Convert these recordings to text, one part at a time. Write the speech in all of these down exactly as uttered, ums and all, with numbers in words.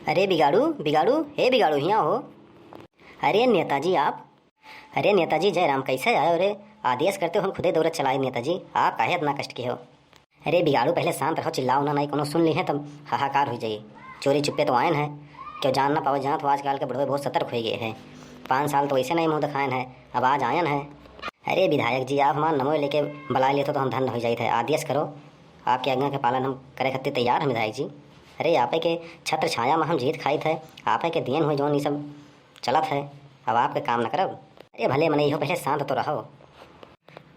अरे बिगाड़ू, बिगाड़ू, हे बिगाड़ू, हियाँ हो। अरे नेताजी आप, अरे नेताजी जयराम, कैसे आयो रे? आदेश करते हो हम खुदे दौड़त चलाए नेताजी, आप काहे इतना कष्ट किहे हो? अरे बिगाड़ू, पहले शांत रहो, चिल्लाओ ना, नहीं कोनो सुन लिहे तब हाहाकार होइ जाई। चोरी चुप्पे तो आयन है, क्यों जान ना पावे, जानत हो आजकल के बुढ़वे बहुत सतर्क होइ गए हैं। पाँच साल तो वैसे नहीं मुँह दिखायन है, अब आज आयन है। अरे विधायक जी, आप हमार नमो लेके बुलाए लेते तो हम धन्य होइ जाइत है। आदेश करो, आपके आज्ञा के पालन हम करे खातिर तैयार हैं विधायक जी। अरे आपे के छत्र छाया में हम जीत खाइत है, आपे के देन हुए जौन ई सब चलत है, अब आपके काम न करब। अरे भले मनई हो, पहले शांत तो रहो।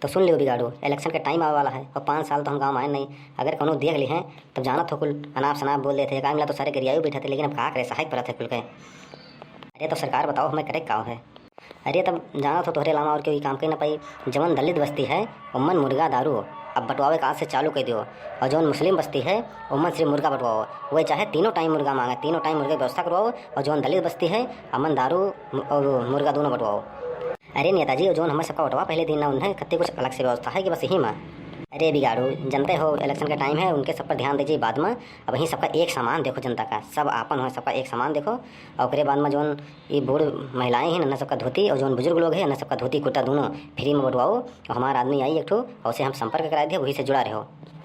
तो सुन लियो बिगाड़ू, election के time आवे वाला है और पाँच साल तो हम गाँव में आए नहीं। अगर कोनो देख लिहे तब जानत हो कुल अनाप शनाप बोल देते। एक मिला तो सारे गरियायु बैठे थे, लेकिन अब का करे, सहायक परत है कुल के। अरे तो सरकार बताओ, हमें करे का है? अरे तब जानत हो, तोहरे अलावा और केहू ई काम कई ना पाई। जवन दलित बस्ती है, ओमन मुर्गा दारू अब बंटवावे का आज से चालू कर दियो, और जवन मुस्लिम बस्ती है, ओमन सिर्फ मुर्गा बंटवाओ। वही चाहे तीनों time मुर्गा मांगे, तीनों time मुर्गा की व्यवस्था करवाओ, और जवन दलित बस्ती है, अमन दारू मु-, और मुर्गा दोनों बंटवाओ। अरे नेताजी, जवन हमें सबका बंटवा पहले दिन ना, उन्हें कत्ते कुछ अलग से व्यवस्था है कि बस यही में? अरे बिगाड़ू, जनते हो election का time है, उनके सब पर ध्यान दीजिए बाद में। अब यहीं सबका एक समान देखो, जनता का सब आपन हो, सबका एक समान देखो। और ओकरे बाद में जौन ई बूढ़ महिलाएं हैं, उन्हें सबका धोती, और जौन बुजुर्ग लोग हैं, उन्हें सबका धोती कुर्ता दोनों free में बंटवाओ। और हमारा आदमी आई एक ठो, और उसे हम संपर्क करा दिए, वही से जुड़ा रहो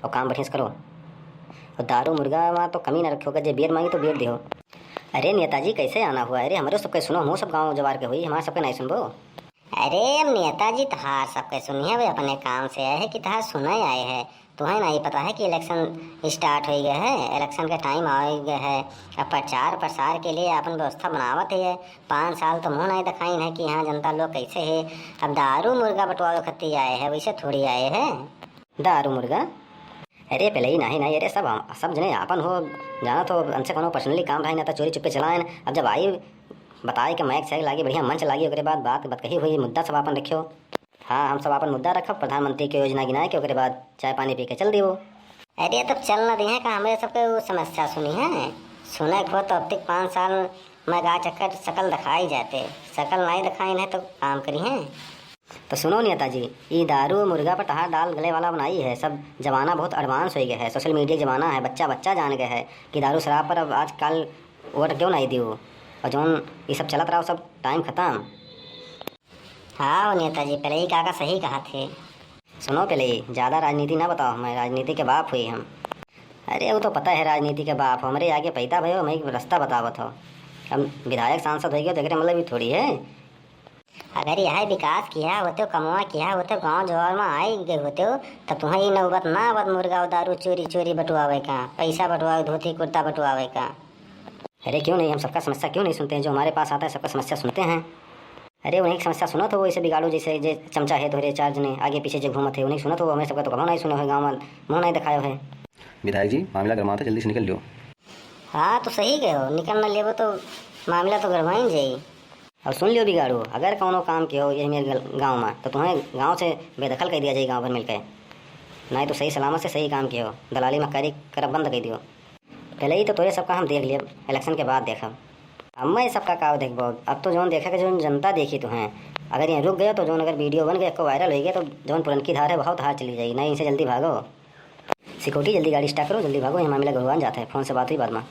और काम बढ़िया से करो। और दारू मुर्गा में तो कमी ना रखो, अगर जे beer मांगी तो beer दियो। अरे नेताजी, कैसे आना हुआ? अरे हमरो सबके सुनो, हमहू सब गाँव जवार के हुई, हमार सबके नहीं सुनबो? अरे अब नेताजी तहार सबके सुनिए, वे अपने काम से आए हैं कि तहार सुने आए हैं। तुम्हें नहीं पता है कि election start हो गया है, election के time आ गया है। अब प्रचार प्रसार के लिए अपन व्यवस्था बनावत है। पाँच साल तो मुँह नहीं दिखाइन है कि यहाँ जनता लोग कैसे है। अब दारू मुर्गा बंटवावे खत्ती आए हैं, वैसे थोड़ी आए हैं। दारू मुर्गा? अरे पहले ही नहीं, नहीं, अरे सब हम, सब जने आपन हो, जानत हो, हमसे कोनो personally काम रही ना तो चोरी चुप्पे चलाएन। अब जब आई बताए के mic सही लागी, बढ़िया मंच लागी, ओकरे बाद बात बतकही हुई, मुद्दा सब आपन रखियो। हाँ, हम सब आपन मुद्दा रखब, प्रधानमंत्री के योजना गिनाए के ओकरे बाद चाय पानी पी के चल दियो। अरे तब चल ना दिहे का, हमरे सबके वो समस्या सुनी है? सुने को तो अब तक पाँच साल में गा चक्कर शकल दिखाई जाते, शकल नहीं दिखाई नहीं तो काम करी है। तो सुनो नेताजी, ई दारू मुर्गा पर तहार दाल गले वाला बनाई है। सब जमाना बहुत advance हो गया है, social media जमाना है, बच्चा बच्चा जान गया है कि दारू शराब पर अब आजकल वोट क्यों नहीं दियो, और जौन ई सब चलत रहा सब time खत्म। हाँ नेताजी, पहले ही काका सही कहा थे। सुनो पहले ही, ज्यादा राजनीति ना बताओ हमें, राजनीति के बाप हुई हम। अरे वो तो पता है राजनीति के बाप, हमरे आगे पैदा भयो, हमें एक रास्ता बतावत हो। हम विधायक सांसद हो गए तो एकरे मतलब ई थोड़ी है। अगर यह विकास किया होते, कमवा किया होते, गाँव जवार में आई गए होते, तो तुम्हें ये नौबत ना आवत मुर्गा और दारू चोरी चोरी बंटवावे का, पैसा बंटवावे, धोती कुर्ता बंटवावे का। अरे क्यों नहीं, हम सबका समस्या क्यों नहीं सुनते हैं? जो हमारे पास आता है सबका समस्या सुनते हैं। अरे उन्हीं की समस्या सुनत हो, वो ऐसे बिगाड़ू जैसे जे चमचा है तोहरे चार जने आगे पीछे जे घूमत है, उन्हीं सुनत हो, हमें सबका तो कभो नहीं सुने हो, गाँव में मुँह नहीं दिखायो है। विधायक जी, मामला गरमाता, जल्दी से निकल लियो। हाँ तो सही कहो, निकल न लेबो तो मामला तो गरमाइन जाई। और सुन लियो बिगाड़ू, अगर कौनो काम के हो यही मेरे गल-, गाँव में, तो तुम्हें गाँव से बेदखल कर दिया जाए गाँव भर मिलके। नहीं तो सही सलामत से सही काम के हो, दलाली मक्कारी करब बंद कर दियो। पहले ही तो तोरे सबका हम देख लिए, election के बाद देखब। अब मैं सबका का देखबो, अब तो जौन देखे के जौन जनता देखी तुम्हें। अगर ये रुक गए तो जौन अगर video बन गए, को viral हो गया तो जौन पुरनकी धार है बहुत धार चली जाएगी। नहीं, इनसे जल्दी भागो। Security जल्दी गाड़ी start करो, जल्दी भागो, ये मामला गड़बड़ान जाता है। फोन से बात हुई बाद में।